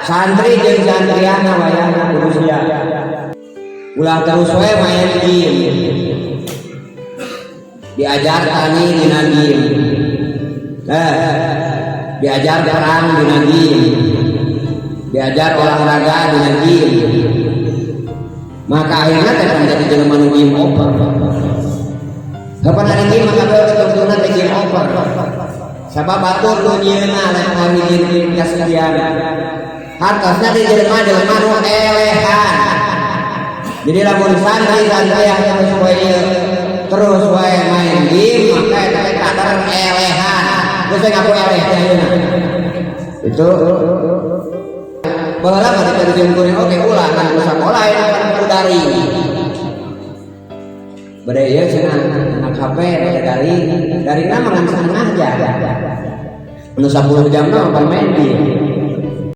Santri jeung santriana wayahna kudu siap. Ulah terus we main game. Diajar tani dina game. Eh, diajar perang dina game. Diajar olahraga dina game. Maka akhirnya teh menjadi jelema nu game over. Kapan ada game, maka tungtungna teh game over. Sabab batur nu nyieunna level hiji kasekian. Hartosna di jelema jelema nu elehan. Jadi lamun santri santri yang terus wae, terus wae main game, maka eta teh kadar elehan. Geus ngaku eleh teh ayeuna. Itu baheula mah diterjun kuring oge ulah kan ku sakola eta kan kudu daring. Bade ieu cenah anak HP bade daring, daringna mah ngan setengah jam. Nu 10 jam mah main game.